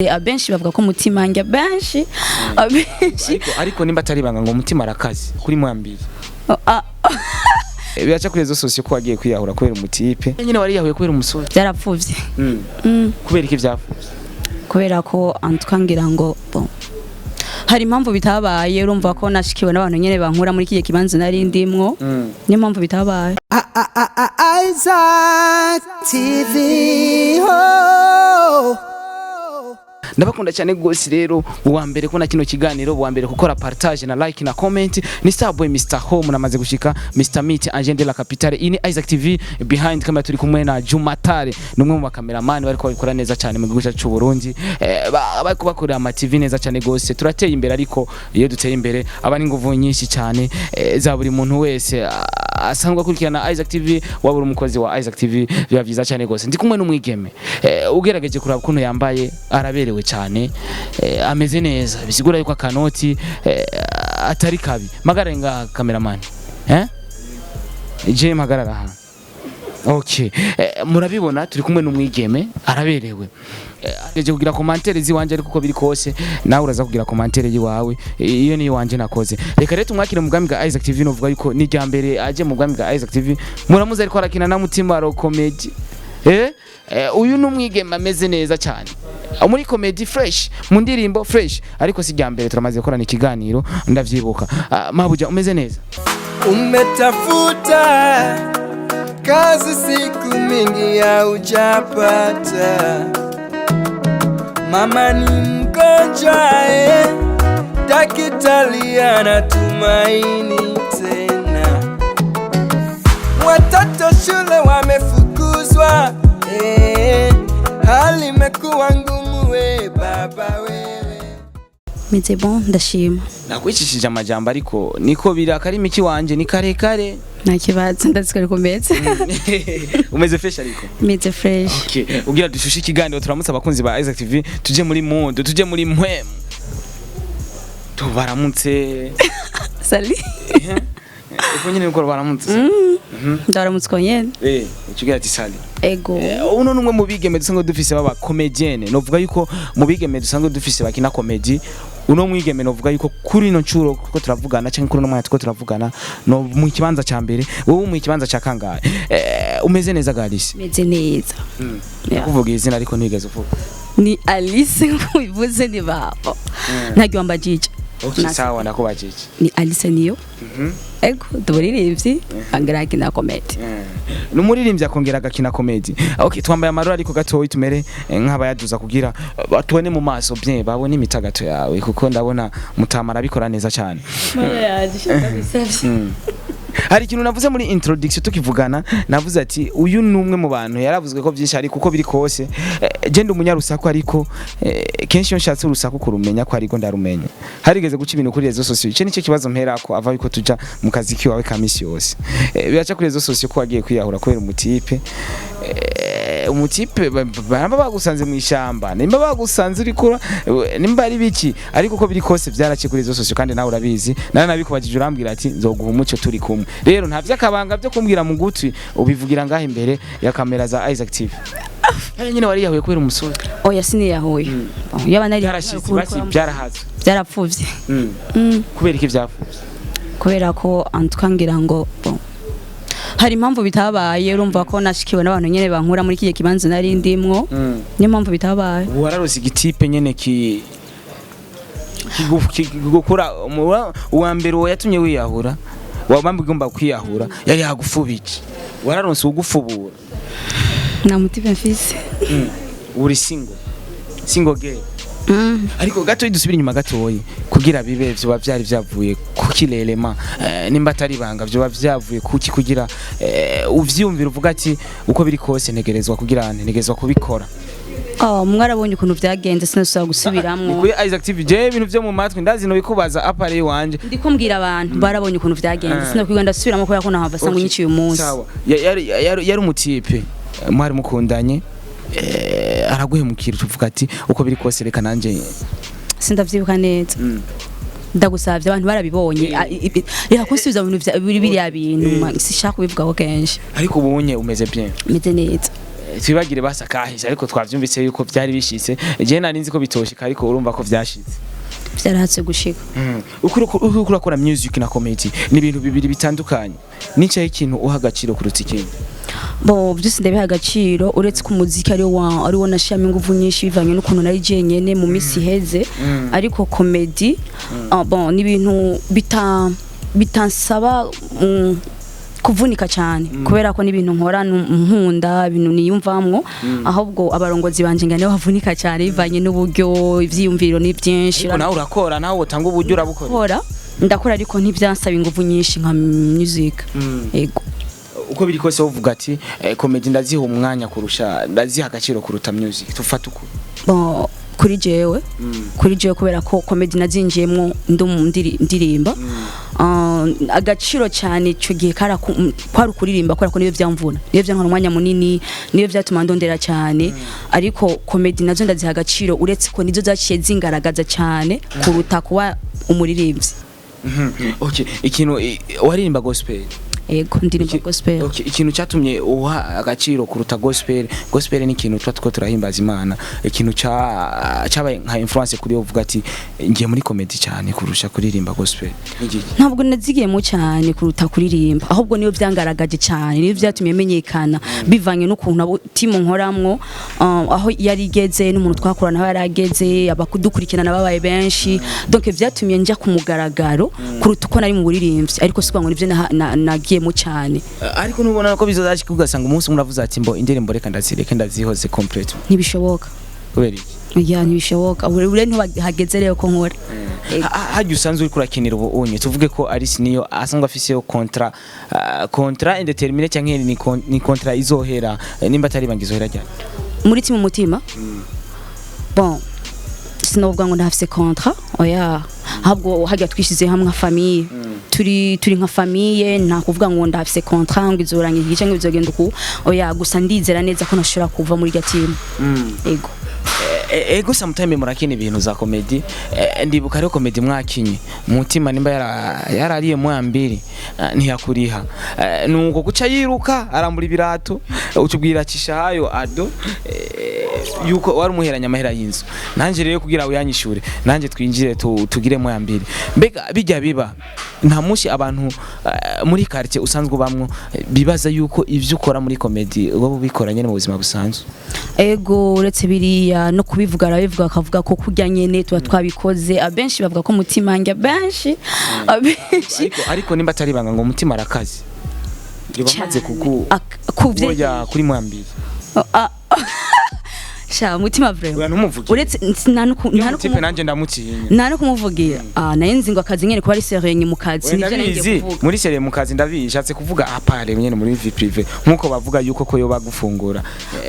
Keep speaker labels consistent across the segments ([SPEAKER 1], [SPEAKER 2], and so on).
[SPEAKER 1] Abenshi bavuga ko umutima njya benshi abenshi.
[SPEAKER 2] Ariko nimba atari ibanga, ngo umutima arakaze kuri mwambiri.
[SPEAKER 1] Ah.
[SPEAKER 2] Biraca kuri réseaux sociaux ko wagiye kwiyahura kubera umutipe nyine, wariyahuye kubera umusore.
[SPEAKER 1] Byarapfuvye.
[SPEAKER 2] Kubera iki vyapfuvye?
[SPEAKER 1] Kubera ko antwangira ngo bon, hari impamvu bitabaye. Urumva ko nashikiwe n'abantu nyene bankura muri kiye kibanza nari ndimwo, niyo mpamvu bitabaye.
[SPEAKER 3] Isaac TV. Oh.
[SPEAKER 2] Ndabakunda cyane gose. Rero uwa mbere kubona kino kiganiro, uwa mbere gukora partage na like na comment ni Starboy Mr Home. Namaze gushika, Mr Meet Agent de la Capitale. Ini Isaac TV, behind camera turi kumwe na Jumatare, ni umwe mu bakameramani bariko babikora neza cyane mu gihugu cyacu cy'u Burundi. Bariko bakorera ama TV neza cyane gose. Turateye imbere, ariko iyo duteye imbere aba ni inguvu nyinshi cyane za buri muntu wese asanzwe akurikirana Isaac TV. Waba uri umukozi wa Isaac TV, biba byiza cyane gose. Ndi kumwe n'umwigeme, ugerageje kuraba ukuntu yambaye, araberewe cyane, ameze neza, bisigura yuko akanoti atari kabi. Magara nga cameraman, je mpagarara hano. Okay, murabibona turi kumwe n'umwigeme, araberewe. Ageje kugira commentaire ziwanje, ariko uko biri kose nawe uraza kugira commentaire yiwawe. Iyo ni iwanje nakoze. Reka rero tumwakire mu bwami bwa Isaac TV. Novuga yuko ni rya mbere aje mu bwami bwa Isaac TV. Muramuzi, ariko arakina na Mutima ro comedy. Uyu ni umwigeme ameze neza cyane muri comedy fresh, mu ndirimbo fresh, ariko si rya mbere, turamaze gukorana ikiganiro, ndavyibuka. Ah, mabuja, umeze neza?
[SPEAKER 3] Umetafuta kazi siku mingi haujapata, mama ni mgonjwa, daktari anatumaini tena, watoto shule wamefukuzwa, hali imekuwa ngumu we baba wewe.
[SPEAKER 1] Meze bon, ndashima.
[SPEAKER 2] Nakwicishije amajambo, ariko niko biri, akarimi kiwanje ni karekare.
[SPEAKER 1] Nta kibazo, ndazi ko meze.
[SPEAKER 2] Umeze fresh ariko?
[SPEAKER 1] Meze fresh.
[SPEAKER 2] Okay, ugira dushushe ikiganiro, turamutse abakunzi ba Isaac TV, tuje muri mood, tuje muri mpwemu, tubaramutse.
[SPEAKER 1] Salut.
[SPEAKER 2] Uko nyine niko baramutse.
[SPEAKER 1] Ndaramutse nyene.
[SPEAKER 2] Ukigira ati salut.
[SPEAKER 1] Ego.
[SPEAKER 2] Uno numwe mu bigeme dusanzwe dufise baba comedienne. Novuga yuko mu bigeme dusanzwe dufise bakina comedy, uno mwigeme novuga yuko kuri ino ncuro kuko turavugana, cyangwa kuri uno mwanya tuko turavugana, no mu kibanza ca mbere. Wowe mu kibanza ca kangahe? Umeze neza Alice?
[SPEAKER 1] Meze neza. Yeah.
[SPEAKER 2] Kuvuga izina ariko ntigeze uvuga.
[SPEAKER 1] Ni Alice nkubivuze, ni babo ntaryo wambajije.
[SPEAKER 2] Okay, sawa, ndakubajije.
[SPEAKER 1] Ni Alice niyo. Ego, ndumuririmbyi, angira akina comedy.
[SPEAKER 2] Ni umuririmbyi akongera agakina comedy. Okay, twambaye amarori ariko gatoyi tumere nk'abayaduza kugira batubone mu maso bien, babone imitagato yawe, kuko ndabona mutamara abikora neza cyane. Hari ikintu navuze muri introduction tukivugana, navuze ati uyu ni umwe mu bantu yaravuzwe ko byinshi, ariko uko biri kose je ndi umunyarusaku, ariko kenshi iyo nshatse urusaku kurumenya ko ariko ndarumenya. Harigeze guca ibintu kuri réseaux sociaux, ico nicyo kibazo mperako ava yuko tuja mu kazi kiwawe ka misi yose. Biraca kuri réseaux sociaux ko wagiye kwiyahura kubera umutipe. Umutipe baramba bagusanze mu ishamba, nimba bagusanze uri kura, nimba ari biki, ariko uko biri kose byaraciye kuri réseaux sociaux kandi nawe urabizi. Nara nabikubajije, urambwira ati nzoguha umuco turi kumwe. Rero nta vy'akabanga byo kumbwira mu gutwi, ubivugira ngaho imbere ya kamera za Isaac TV. Haya nyine wariyahuye kubera umusore?
[SPEAKER 1] Oya, siniyahuye. Bon, yaba nari
[SPEAKER 2] Byarashize basi, byarahaze?
[SPEAKER 1] Byarapfuvye.
[SPEAKER 2] Kubera iki vyapfuvye?
[SPEAKER 1] Kubera ko antwangira ngo bon, hari impamvu bitabaye. Urumva ko nashikiwe n'abantu nyene bankura muri kiye kibanza nari ndimwo, niyo mpamvu bitabaye.
[SPEAKER 2] Wararose igitipe nyene ki kigukura uwa mbere, uwo yatumye wiyahura, wabamba ugomba kwiyahura, yari yagufubije, wararonse ugufubura?
[SPEAKER 1] Nta mutipe mfise.
[SPEAKER 2] Uri single, single girl? Ariko gato dusubira inyuma gatoyi, kugira bibe vyoba vyari vyavuye kuki lelema, nimba atari ibanga, vyoba vyavuye kuki kugira uvyiyumvira uvuga ati uko biri kose ntegerezwa kugira, ntegerezwa kubikora?
[SPEAKER 1] Oh, mwarabonye ukuntu vyagenze, sinasubira
[SPEAKER 2] Ni
[SPEAKER 1] gusubiramwo.
[SPEAKER 2] kuri Isaac TV, je ibintu vyo mu matwi ndazi, no bikubaza apare wanje.
[SPEAKER 1] Ndiko mbwira abantu barabonye ukuntu vyagenze, sinakwigwa ndasubiramo kubera ko nahava sanga unyiciye umunsi.
[SPEAKER 2] Sawa. Yari umutipe mwari mukundanye, araguhemukira, tuvuga ati uko biri kose reka nanje.
[SPEAKER 1] Sindavyibuka neza. Ndagusavye, abantu barabibonye. Reka kunsubiza mu bintu biriya bintu, sishaka kubivugaho kenshi.
[SPEAKER 2] Ariko ubunye umeze bien?
[SPEAKER 1] Meze neza.
[SPEAKER 2] Twibagire basakahije, ariko twavyumvise yuko vyari bishitse. Je nari nzi ko bitoshika, ariko urumva ko vyashitse.
[SPEAKER 1] Vyarahatse gushika.
[SPEAKER 2] Uko urakora music na comedy ni ibintu bibiri bitandukanye, nicaye ikintu uha agaciro kuruta ikindi?
[SPEAKER 1] Bo, byose ndabiha agaciro, uretse ko umuziki ari wo nashiramo ingufu nyinshi bivanye n'ukuntu nari jenyene mu minsi iheze. Ariko comedy, ah, bon, ni ibintu bitansaba kuvunika cyane, kubera ko n'ibintu nkora nkunda, ibintu niyumvamwo. Ahubwo abarongozi banje ngane bavunika cyane bivanye n'uburyo, ivyiyumviro ni byinshi.
[SPEAKER 2] Ariko nawe urakora, nawe utanga uburyo, urabukora.
[SPEAKER 1] Ndakora, ndakora, ariko ntibyansaba ingufu nyinshi nka music. Yego.
[SPEAKER 2] Uko biri kose uvuga ati comedy ndaziha umwanya kurusha, ndaziha agaciro kuruta music, tufata uko?
[SPEAKER 1] Bon, kuri jewe kubera ko comedy nazinjiyemwo ndirimba. Ah, agaciro cyane icyo gihe kwari ukuririmba, kubera ko nibyo byamvuna, nibyo byantwara umwanya munini, nibyo byatuma ndondera cyane. Ariko comedy nazo ndaziha agaciro, uretse ko nizo zaciye zingaragaza cyane kuruta kuba umuririmbyi.
[SPEAKER 2] Okay, ikintu waririmba gospel?
[SPEAKER 1] Yego, ndirimba gospel.
[SPEAKER 2] Okay, ikintu cyatumye uha agaciro kuruta gospel, gospel ni ikintu tuba tuko turahimbaza Imana, ikintu cyabaye nka influence kuri yo uvuga ati ngiye muri comedy cyane kurusha kuririmba gospel ni iki?
[SPEAKER 1] Ntabwo nazigiyemo cyane kuruta kuririmba, ahubwo niyo byangaragaje cyane, niyo byatumye menyekana bivanye n'ukuntu abo team nkoramwo, aho yari igeze n'umuntu twakorana aho yari ageze, abakudukurikirana babaye benshi. Donc byatumye njya ku mugaragaro kuruta uko nari mu buririmbyi, ariko si ngo nivyo nagiyemo cyane.
[SPEAKER 2] Ariko nubona ko bizozashika ugasanga umunsi umwe uravuze ati mbo indirimbo reka ndazireke, ndazihoze complete?
[SPEAKER 1] Ntibishoboka.
[SPEAKER 2] Kubera iki?
[SPEAKER 1] Oya, ntibishoboka. Ubu rero ntihageze rero ko nkora.
[SPEAKER 2] Harya usanzwe uriko urakinira ubu unye, tuvuge ko Alice niyo asanzwe afiseyo contrat, contrat indéterminée canke ni contrat izohera, nimba atari banga izohera ryari?
[SPEAKER 1] Muri team Umutima, bon, sinovuga ngo ndafise contrat, oya. Ahubwo hajya twishyize hamwe nka famille, turi nka famille. Nta kuvuga ngo ndafise contrat ngo izorangira iki cyangwa bizogenda uku, oya. Gusa ndizera neza ko ntashobora kuva muri iryo team. Ego.
[SPEAKER 2] Ego, sometime murakina ibintu za comedy. Ndibuka rero comedy mwakinye Mutima nimba yarariye mwambiri, ntiyakuriha. Nuko guca yiruka arambura ibirato, ucubwira cishahayo ado, yuko wari umuheranya amahera y'inzu. Nanje rero kugira uyanyishure, nanje twinjire tugire mwambiri. Mbega bijya biba nta munsi abantu muri quartier usanzwe ubamwo, bibaza yuko ivyo ukora muri comedy wowe ubikora nyene mu buzima busanzwe?
[SPEAKER 1] Ego, uretse biriya no kubivuga arabivuga, akavuga ko kurya nyene tuba twabikoze. Abenshi bavuga ko Mutima njya, benshi abenshi.
[SPEAKER 2] Ariko nimba atari banga ngo Umutima arakaze, bamaze
[SPEAKER 1] Cane.
[SPEAKER 2] kuku
[SPEAKER 1] Kuvye
[SPEAKER 2] oya, kuri mwambiri.
[SPEAKER 1] Ah, sha Mutima vraiment.
[SPEAKER 2] Oya, ntumuvuge.
[SPEAKER 1] Uretse nta no
[SPEAKER 2] Iyo mutipe nanje ndamutinya.
[SPEAKER 1] Nta no kumuvugira. Ah, naye nzi ngo akazi nyene kuba ari sérieux mu kazi.
[SPEAKER 2] Oya,
[SPEAKER 1] Nivyo nagiye
[SPEAKER 2] ndabizi.
[SPEAKER 1] kuvuga.
[SPEAKER 2] Muri sérieux mu kazi ndabizi, shatse kuvuga à part nyene muri vie privée nkuko bavuga yuko ko yo bagufungura.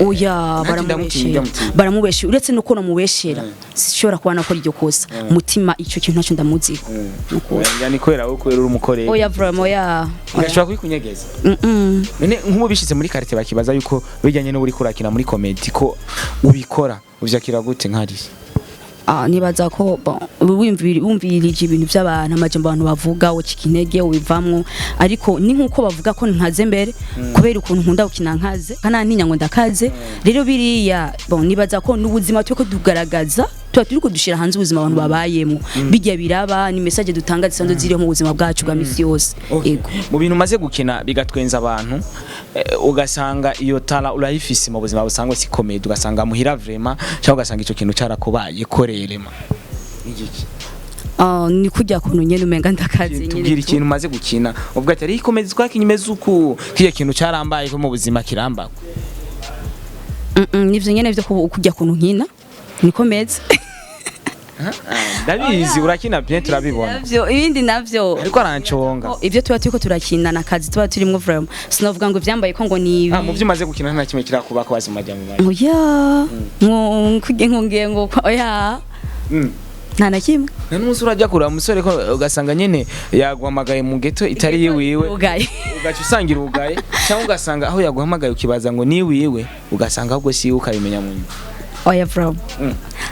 [SPEAKER 1] Oya.
[SPEAKER 2] Nanjye ndamutinya.
[SPEAKER 1] Baramubeshera.
[SPEAKER 2] Ndamutinya.
[SPEAKER 1] Baramubeshera, uretse nuko namubeshera sishobora kuba nakora iryo kosa. Mutima icyo kintu ntacyo ndamuziho. Nukuri.
[SPEAKER 2] Oya, ni kubera wowe, kubera uri umukorera.
[SPEAKER 1] Oya, vraiment, oya.
[SPEAKER 2] Ugashobora kubikunyegeza. None nk'ubu bishize muri quartier bakibaza yuko bijyanye n'uri kurakina muri comedy ko ubikora, uvyakira gute nkariya?
[SPEAKER 1] Ah, nibaza ko bon, wumvirije ibintu by'abantu, amajambo abantu bavuga, ucika intege, ubivamwo. Ariko ni nkuko bavuga ko nkaze mbere kubera ukuntu nkunda gukina nkaze, kanantinya ngo ndakaze. Rero biriya, bon, nibaza ko n'ubuzima turiko tugaragaza, tuba turiko dushira hanze ubuzima abantu babayemo. Bijya biraba ni message dutanga zisanzwe ziriho mu buzima bwacu bwa misi yose. Ego.
[SPEAKER 2] Mu bintu umaze gukina bigatwenza abantu, ugasanga iyo tara urayifise mu buzima busanzwe, si comedy, ugasanga muhira vraiment, cyangwa ugasanga ico kintu carakubaye korerema, igiki?
[SPEAKER 1] Ah, ni kujya kuntu nyene umenga ndakaze nyene.
[SPEAKER 2] Tubwira ikintu umaze gukina uvuga ati ariko comedy twakinye imeze uku, kiya kintu carambaye ko mu buzima kirambako.
[SPEAKER 1] Nivyo nyene vyo kujya kuntu nkina niko meze.
[SPEAKER 2] Ndabizi urakina bien, turabibona.
[SPEAKER 1] Navyo, ibindi navyo.
[SPEAKER 2] Ariko aranconga.
[SPEAKER 1] Ko ivyo tuba turiko turakina na kazi tuba turimwo, vraiment sinovuga ngo vyambaye ko ngo ni ibi.
[SPEAKER 2] Ah, mu byo umaze gukina nta kimwe kirakubako bazima majya mu mayi?
[SPEAKER 1] Oya, ngo nkugiye ngo oya. Nta na kimwe.
[SPEAKER 2] Nta n'umunsi urajya kureba umusore ko ugasanga nyene yaguhamagaye mu ghetto itari yiwiwe?
[SPEAKER 1] Ugaye.
[SPEAKER 2] Ugaca usanga irugaye, cyangwa ugasanga aho yaguhamagaye ukibaza ngo ni wiwe, ugasanga ahubwo si iwe, ukabimenya mu nyuma.
[SPEAKER 1] Oya bro,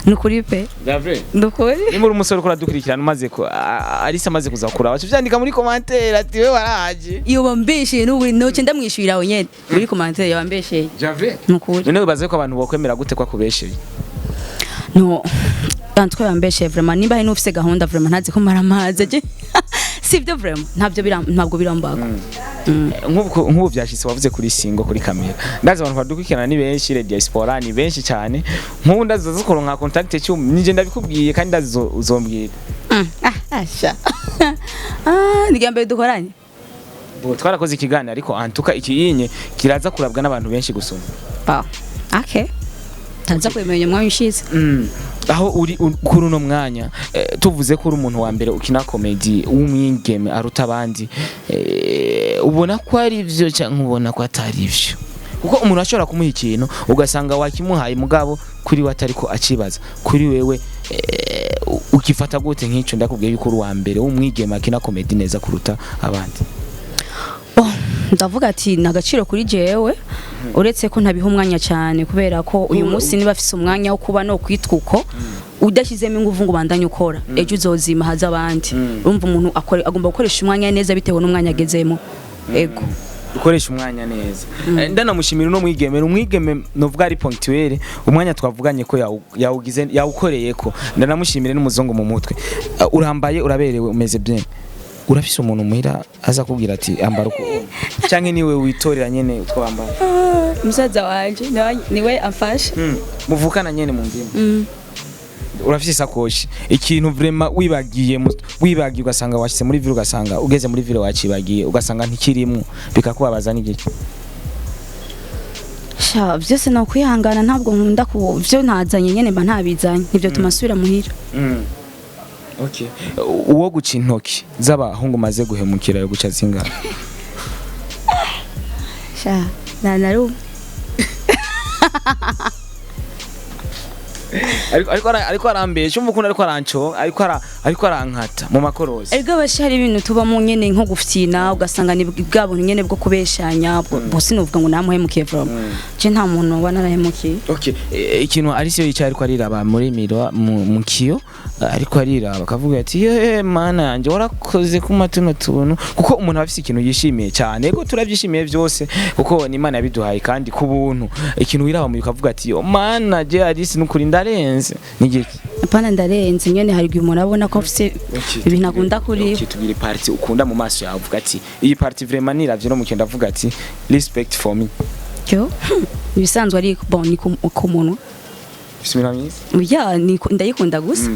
[SPEAKER 1] nukuri pe.
[SPEAKER 2] Davre.
[SPEAKER 1] Nukuri.
[SPEAKER 2] Nimba uri umusore ukora dukurikirana umaze ko Alice amaze kuza kuraba, aca uvyandika muri commentaire ati we waraje.
[SPEAKER 1] Iyo bambesheye n'ubu noce ndamwishyurira aho nyene muri commentaire yabambesheye.
[SPEAKER 2] Javre.
[SPEAKER 1] Nukuri.
[SPEAKER 2] None wibaze ko abantu bokwemera gute ko akubesheye?
[SPEAKER 1] No, en tout cas yambesheye vraiment. Nimba hari n'ufise gahunda, vraiment ntazi ko maramaze je sivyo, vraiment ntabyo ntabwo birambako.
[SPEAKER 2] Nk'ubu byashitse wavuze kuri singo kuri kamera, ndazi abantu badukurikirana ni benshi, le diaspora ni benshi cyane. Nk'ubu ndazi zikora nka contact cyum nije ndabikubwiye kandi ndazi uzombwira.
[SPEAKER 1] Ah, asha, ah, ni mbere dukoranye.
[SPEAKER 2] Bo twarakoze ikiganiro, ariko antuka ikiyinye kiraza kurabwa n'abantu benshi gusoma.
[SPEAKER 1] Ba okay, ntaza kwemenya umwanya ushize.
[SPEAKER 2] Aho uri kuri uno mwanya, tuvuze ko uri umuntu wa mbere ukina comedy w'umwigeme aruta abandi, ubona ko ari ivyo cyangwa ubona ko atari ivyo? Kuko umuntu ashobora kumuha ikintu ugasanga wakimuhaye, mugabo kuri we atari ko acibaza. Kuri wewe, ukifata gute nk'icyo ndakubwiye yuko uri uwa mbere w'umwigeme akina comedy neza kuruta abandi?
[SPEAKER 1] Oh, ndavuga ati ni agaciro kuri jewe, uretse ko ntabiha umwanya cyane, kubera ko uyu munsi niba afise umwanya wo kuba no kwitwa uko, udashyizemo ingufu ngo ubandanye ukora, ejo uzozima haza abandi. Urumva umuntu agomba gukoresha umwanya neza bitewe n'umwanya agezemo. Ego.
[SPEAKER 2] Ukoresha umwanya neza. Ndanamushimira uno mwigeme, ni umwigeme novuga ari ponctuel. Umwanya twavuganye ko yawugize yawukoreye ko ndanamushimire n'umuzungu mu mutwe. Urambaye, uraberewe, umeze bien. Urafise umuntu muhira aza kubwira ati ambara uko, canke niwe witorera nyene utwo wambara?
[SPEAKER 1] Musaza wanje niwe amfasha.
[SPEAKER 2] Muvukana nyene mu ndimi. Urafise isakoshi, ikintu vraiment wibagiye wibagiye ugasanga washyize muri ville, ugasanga ugeze muri ville wacibagiye, ugasanga ntikirimwo, bikakubabaza n'igiki?
[SPEAKER 1] Sha, byose ni ukwihangana. Ntabwo nkunda ku byo ntazanye nyene, mba ntabizanye, nibyo tuma nsubira muhira.
[SPEAKER 2] Okay. Uwo guca intoki z'abahungu maze guhemukira yo guca zingana?
[SPEAKER 1] Sha, nta na rumwe.
[SPEAKER 2] Ariko arambesha, umva ukuntu ariko aranco, ariko arankata mu makorosi.
[SPEAKER 1] Erega basha, hari ibintu tubamo nyene nko gufyina, ugasanga ni bwa buntu nyene bwo kubeshanya. Bose nuvuga ngo namuhemukiye, vraiment je nta muntu wa narahemukiye.
[SPEAKER 2] Okay, ikintu Alice yicaye ariko ariraba muri miro mu kiyo, ariko ariraba akavuga ati ye mana yanjye warakoze kuma tuno tuntu, kuko umuntu aba afise ikintu yishimiye cyane. Ego, turabyishimiye byose kuko ni Imana yabiduhaye kandi ku buntu. Ikintu wiraba mu ukavuga ati yo mana je Alice nukuri ndarenze, ni igiki?
[SPEAKER 1] Apana ndarenze nyene, hari igihe umuntu abona ko afise ibintu akunda kuri.
[SPEAKER 2] Okay, tubwire partie ukunda mu maso yawe, uvuga ati iyi partie vraiment niravye no mu kiyo ndavuga ati respect for me.
[SPEAKER 1] Cyo ibisanzwe ari bon ni ku munwa.
[SPEAKER 2] Ufise iminwa myiza.
[SPEAKER 1] Ya, ndayikunda gusa.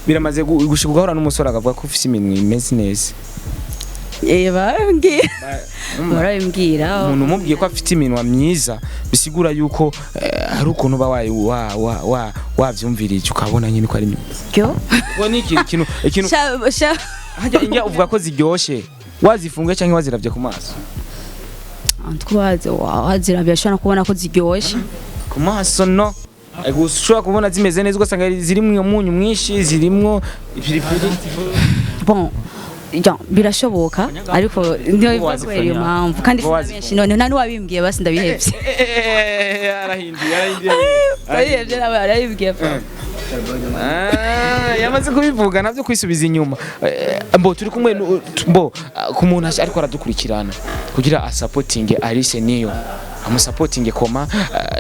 [SPEAKER 2] Biramaze gushika ugahura n'umusore akavuga ko ufise iminwa imeze neza?
[SPEAKER 1] Eh, barabibwira, barabibwira.
[SPEAKER 2] Umuntu umubwiye ko afite iminwa myiza bisigura yuko hari ukuntu uba wa wavyumvirije ukabona nyine ko ari myiza.
[SPEAKER 1] Cyo.
[SPEAKER 2] Ubwo ni ikintu
[SPEAKER 1] Sha sha.
[SPEAKER 2] Hajya injya uvuga ko ziryoshe, wazifunguye cyangwa waziravye ku maso?
[SPEAKER 1] Twaze wazirabye ashobora no kubona ko ziryoshe.
[SPEAKER 2] Ku maso no. Ego, ushobora kubona zimeze neza ugasanga zirimwo umunyu mwinshi, zirimwo ipiripiri.
[SPEAKER 1] Bon ya, birashoboka, ariko niyo biva kubera iyo mpamvu kandi
[SPEAKER 2] Ngo
[SPEAKER 1] si benshi. None nta n'uwabimbwiye, basi ndabihevye.
[SPEAKER 2] Arahinduye, arahinduye.
[SPEAKER 1] Ndabihevye, nawe arabibwiye.
[SPEAKER 2] Ah, yamaze kubivuga navyo kwisubiza inyuma. Mbo turi kumwe mbo ku muntu ariko aradukurikirana kugira asapotinge Alice niyo amusapotinge koma,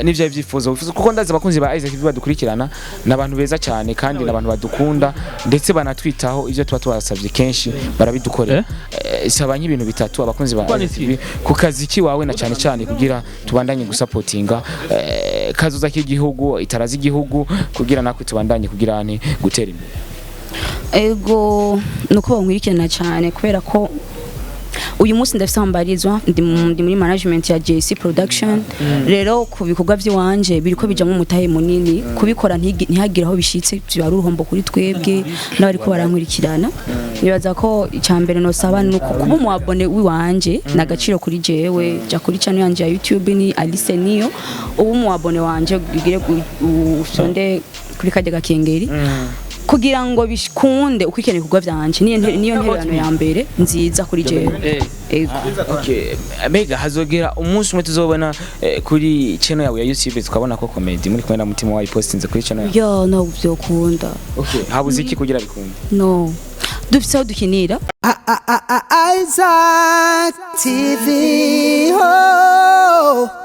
[SPEAKER 2] n'ivyo vyifuzo wifuza, kuko ndazi abakunzi ba Isaac TV badukurikirana n'abantu beza cyane kandi n'abantu badukunda ndetse banatwitaho. Ivyo tuba tubasabye kenshi barabidukorera. Saba nk'ibintu bitatu abakunzi ba Isaac TV ku kazi kiwawe, na cyane cyane kugira tubandanye gusapotinga kazoza k'igihugu, itaraza igihugu, kugira natwe tubandanye kugira ane gutera imbere.
[SPEAKER 1] Ego, nuko bankurikirana cyane, kubera ko uyu munsi ndafise aho mbarizwa, ndi muri management ya JC Production. Rero ku bikorwa by'iwanje biriko bijamwo umutahe munini, kubikora ntihagire aho bishitse biba ari uruhombo kuri twebwe n'abariko barankurikirana. Nibaza ko icya mbere nosaba ni uko kuba umu abonné w'iwanje ni agaciro kuri jewe. Jya kuri channel yanje ya YouTube, ni Alice Niyo, uba umu abonné wanje, ugire usonde kuri kajya gakengeri kugira ngo bikunde ukurikirane ibikorwa vyanje. Niyo ntererano ya mbere nziza kuri jewe. Ego.
[SPEAKER 2] Okay, mbega hazogera umunsi umwe tuzobona kuri channel yawe ya YouTube tukabona ko comedy muri kumwe na Mutima wayipostinze kuri channel yawe?
[SPEAKER 1] Yo, ntabwo byokunda.
[SPEAKER 2] Okay, habuze iki kugira bikunde?
[SPEAKER 1] No, dufise aho dukinira.
[SPEAKER 3] Isaac TV. Oh.